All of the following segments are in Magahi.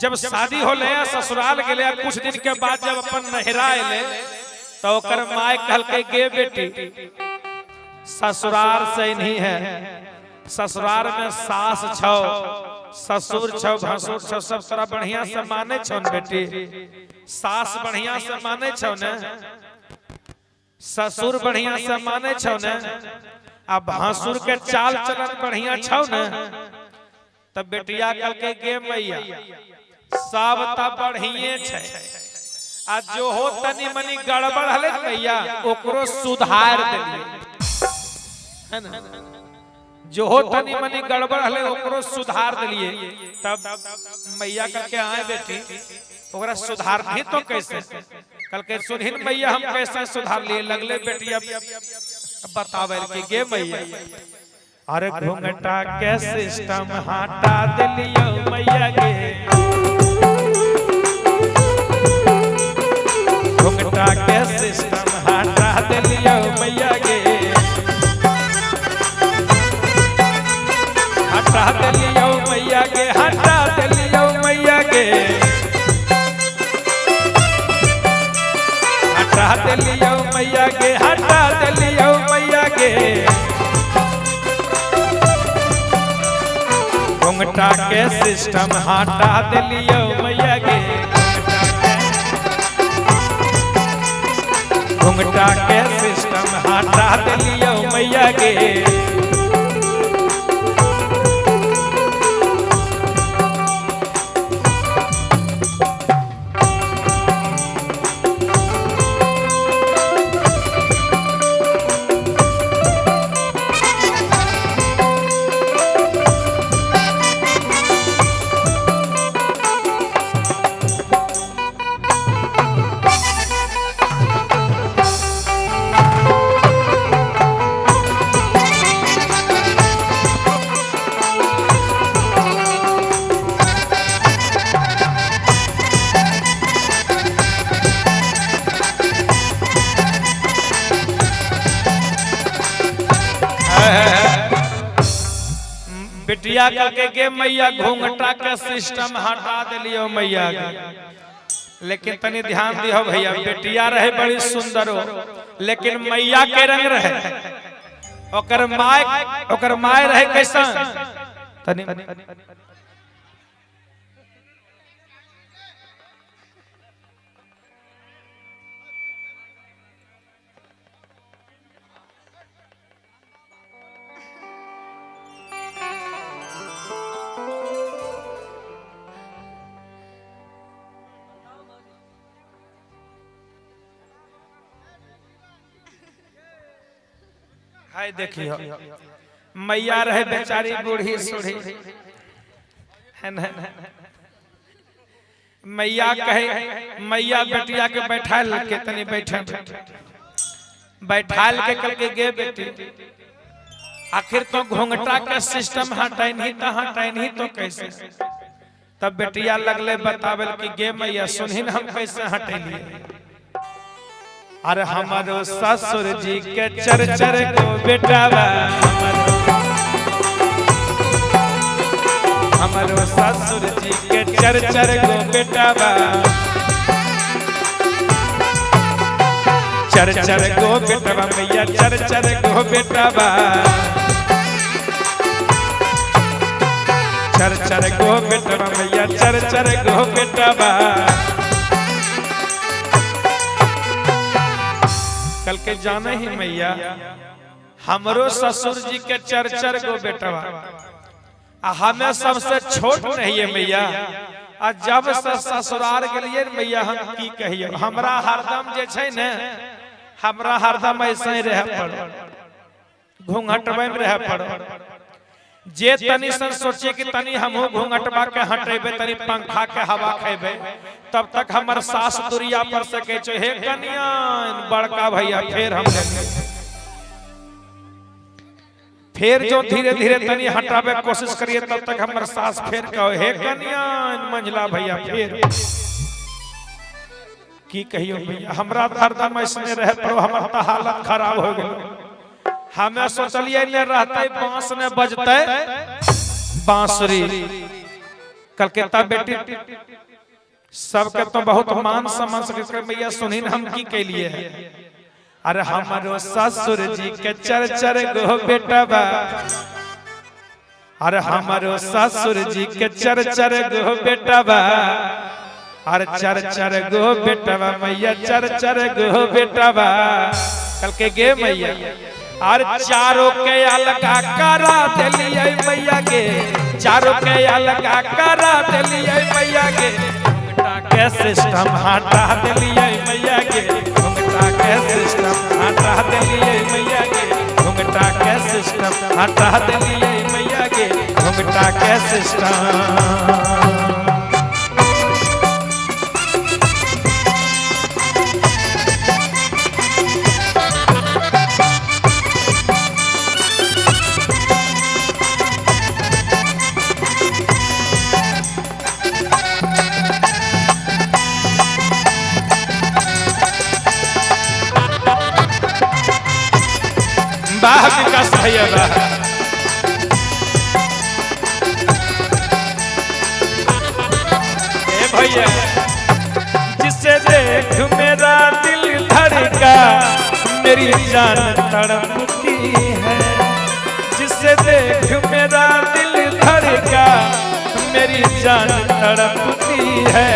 जब शादी होले आ ससुराल गेले आ कुछ दिन के बाद जब अपन नहिरा अले तो ओकर माय कहलकै गे बेटी, ससुराल से नहीं है, ससुराल में सास छौ, ससुर छौ, भसुर छौ, सब तोरा बढ़िया से माने छौ ने बेटी? सास बढ़िया से माने छौ ने? ससुर बढ़िया से माने छौ ने? आ भासुर के चाल चलन बढ़िया छौ ने? तब बेटिया कहलकै गे मैया, सब त बढ़िए छै, आ जो हो तनी मनी गड़बड़ हले ने मैया, ओकरो सुधार देलिए, है ना? जो हो तनी मनी गड़बड़ हले ओकरो सुधार देलिए। तब मैया कहलकै आए बेटी, ओकरा सुधार नहीं तो कैसे? कहलकै सुनहिन मैया, हम कैसे सुधार लिए। लगले बेटिया बतावे कि गे मैया, अरे घूंघटा के सिस्टम हटा दिलियो मैया गे, घूंघटा के सिस्टम हटा दिलियो मैया गे, हटा दिलियो मैया गे, हटा दिलियो मैया गे, हटा दिलियो मैया गे, हटा दिलियो मैया गे, घूंघटा के सिस्टम हटा दिलियो मैया गे, घूंघटा के सिस्टम हटा दिलियो मैया गे। बिटिया कहलकै गे मैया, घूंघटा के सिस्टम हटा दिलियो मैया गे। लेकिन तनी ध्यान दिहो भैया, बेटिया रहे बड़ी सुंदर हो, लेकिन मैया के रंग रहे। ओकर my रहे कैसन? तनी हाय देखियो, मैया रहे बेचारी बूढ़ी सूढ़ी, है ना? मैया कहे, मैया बेटिया के बैठाल के तनी बैठे बैठाल के कल के गे बेटी, आखिर तो घूंघटा के सिस्टम हटाई नहीं तो हटाई नहीं तो कैसे? तब बेटिया लगले बतावल कि गे मैया सुनहिन हम कैसे हटैलिए। अरे हमारो ससुर जी के चर चर को बेटावा, हमारो ससुर जी के चर चर को बेटावा, चर चर को बेटावा मैया, चर चर को बेटावा, चर चर को बेटावा मैया, चर चर को बेटावा। कल के जाने ही मैया, हमरो ससुर जी के चर चर गो बेटवा, आ हमें सबसे छोट नहीं है मैया। आ जब से ससुराल गेलिए मैया, हम की कहिए, हमरा हरदम जे छै ने, हमरा हरदम ऐसे ही रह पड़ो, घूंघटवे में रह पड़ो। जे तनी सन सोचे कि तनी हमहू घूंघटवा के हटेबे, तनी पंखा के हवा खेबे, तब तक हमर सास दुरिया पर से कहे छो, हे कनिया बड़का भैया, फिर हम फिर जो धीरे धीरे तनी हटाबे कोशिश करिए, तब तक हमर सास फिर कहो, हे कनिया मंझला भैया, फिर की कहियो भैया, हमरा हरदम ऐसने रहे पड़ो, हमर त हालत खराब हो गेल। हमें सोचलिए ने रहते बांस ने बजते बांसुरी, कल के तब बेटी सबके तो बहुत मान सम्मान सके मैया सुनिन हम की के लिए है। अरे हमारो ससुर जी के चर चर गो बेटा बा, अरे हमारो ससुर जी के चर चर गो बेटा बा, अरे चर चर गो बेटा बा मैया चर चर गो बेटा बा। कल के गे मैया अरे चारों के अलगा करा देलियै मैया गे, चारों के अलगा करा देलियै मैया गे, घूंघटा के सिस्टम हटा देलियै मैया गे, घूंघटा के सिस्टम हटा देलियै मैया गे, घूंघटा के सिस्टम हटा देलियै मैया गे, घूंघटा के सिस्टम। वाह विकास भैया वाह। ए भैया जिसे देख मेरा दिल धड़का मेरी जान तड़पती है, जिसे देख मेरा दिल धड़का मेरी जान तड़पती है,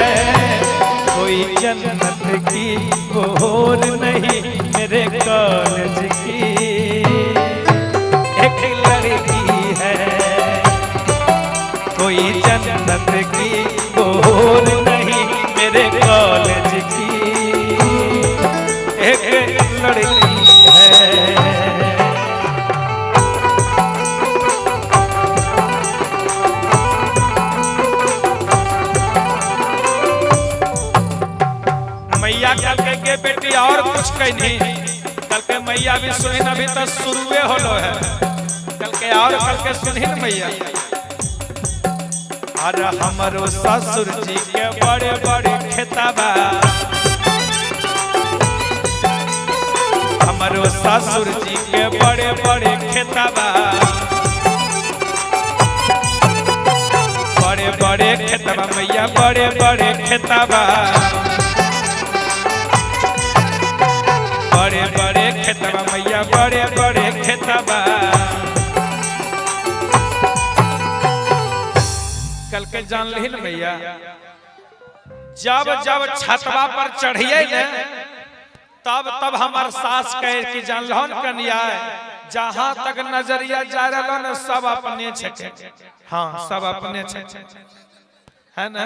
कोई जन्नत की कोर नहीं मेरे कॉलेज की एक लड़की है, कोई जन्नत की कोर नहीं मेरे कॉलेज की एक लड़की है। मैया कल के बेटी और कुछ कहीं, कल के मैया भी सुनी अभी तो शुरुए होलो है, कल के और कल के सुनी मैया। अरे हमारो ससुर जी के बड़े बड़े खेतबा, हमारो ससुर जी के बड़े बड़े खेतबा, बड़े बड़े खेतबा मैया बड़े बड़े खेतबा, बड़े बड़े खेतबा मैया बड़े बड़े खेतबा। कल के जान ली न मैया जब जब छतवा पर चढ़िए ने तब तब हमार सास कहे कि जान लो न कन्या जहां तक नजरिया जा रहा न सब अपने छे। हाँ सब अपने छे है ना।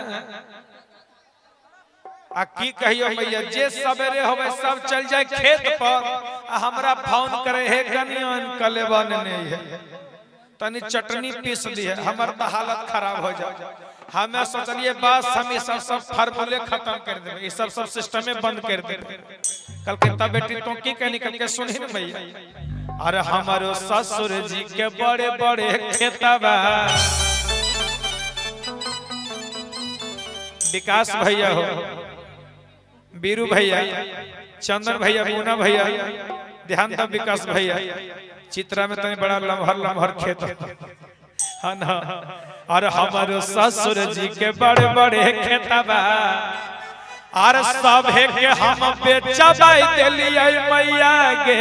आ की कहियो मैया जे सवेरे होवे सब चल जाए खेत पर आ हमरा फोन करे हे कनिया कलेबा नहीं है तनी चटनी पीस दी है, हमर तो हालत खराब हो जाए। हमें सोचलिए बस हम ई सब सब फार्मूले खत्म कर देबे, ई सब सब सिस्टमे बंद कर देबे। कल के तब बेटी तो की कहनी कल के सुनही न मैया। अरे हमारो ससुर जी के बड़े बड़े खेतबा, विकास भैया हो, बीरू भैया, चंदन भैया, मुन्ना भैया, ध्यान दो विकास भैया, चित्रा में तो बड़ा लम्हर लम्हर खेत है ना। और हमारो ससुर जी के बड़े बड़े खेतबा, और सभे के हम बेचबाई देलियै मैया गे,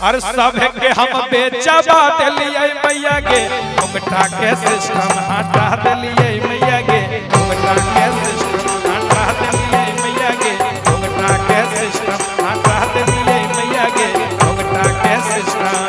और सभे के हम बेचबा देलियै मैया गे, घूंघटा के सिस्टम हटा देलियै मैया गे, घूंघटा के सिस्टम हटा देलियै मैया गे, घूंघटा के सिस्टम हटा देलियै मैया गे, घूंघटा के सिस्टम।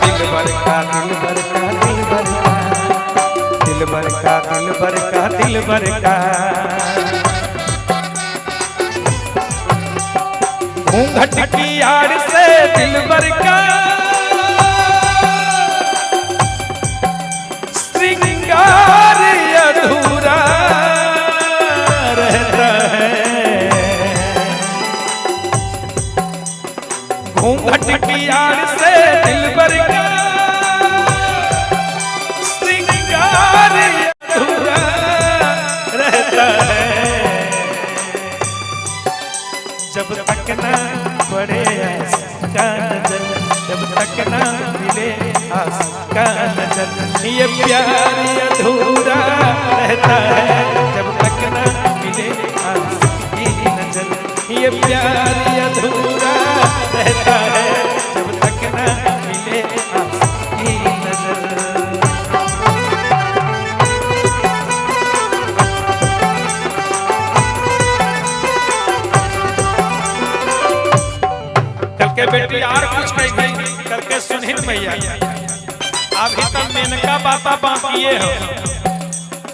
दिल भर का दिल भर का दिल भर का दिल भर का दिल भर का दिल भर का घूंघट की आड़ से दिल भर का हथियार से दिलबर का श्रृंगार अधूरा रहता है, जब तक ना पड़े आस का नजर, जब तक ना मिले आस का नजर, ये प्यार अधूरा रहता है, जब तक ना मिले आस की नजर, ये प्यार अधूरा रहता है, जब तक ना मिले आस की नजर। कल के बेटी और कुछ कही नहीं करके सुनहिन मैया, अभी तक मेनका बाता बाकिए हो।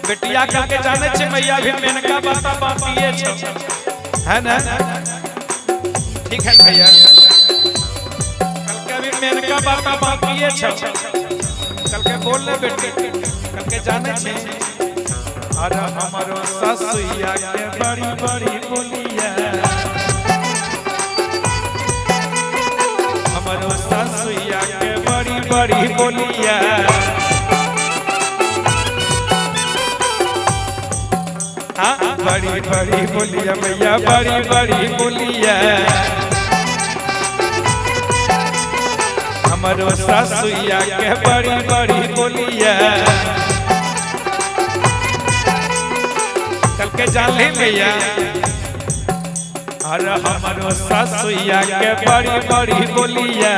बेटिया कल के जाने छे मैया भी मेनका बाता बाकिए छो, है ना? ठीक है भैया, कल के अभी मेनका बाता बाकिए छो। कल के बोल ले बेटी, कल के जाने छे। अरे हमारो ससुइया के बड़ी बड़ी बोलिया, हमारो सासुइया के बड़ी बड़ी बोलिया, हाँ बड़ी बड़ी बोलिया भैया, बड़ी बड़ी बोलिया, हमारो सासुइया के बड़ी बड़ी बोलिया। कल के जान ले भैया, अरे हमारो सासुइया के बड़ी बड़ी बोलिया,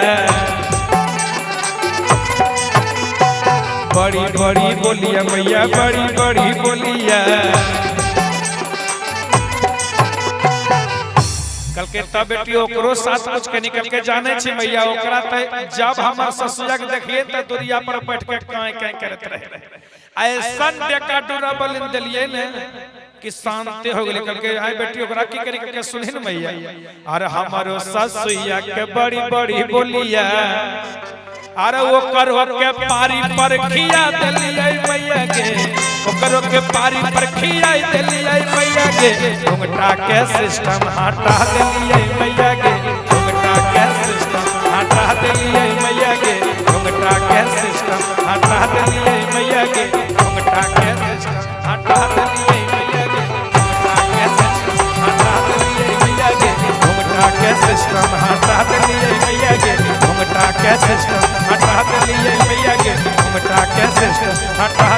बड़ी बड़ी बोलिया मैया, बड़ी बड़ी बोलिया। कल के तब बेटी ओकरो साथ कुछ के निकल के जाने छे मैया, ओकरा ते जब हमर ससुरिया के देखिए त दुरिया पर बैठ के काई काई करत रहे। ऐसन डेका डूरा बलिन देलिए ने कि शांति हो गेलै। कल के आय बेटी ओकरा की करी के सुनहिन मैया, अरे हमारो ससुइया के बड़ी बड़ी बोलिया, अरे ओकर के पारी पर खिया देलिए मैया के, ओकर के पारी पर खिया देलिए मैया के, घुंघटा के सिस्टम हटा देलिए मैया के, घुंघटा के सिस्टम हटा देलिए मैया के, घुंघटा के सिस्टम हटा देलिए मैया के, घुंघटा के सिस्टम हटा देलिए मैया के, घुंघटा के सिस्टम हटा देलिए मैया के, घुंघटा के सिस्टम हटा देलिए मैया के, घुंघटा के सिस्टम हटा देलिए मैया के, घुंघटा के सिस्टम हटा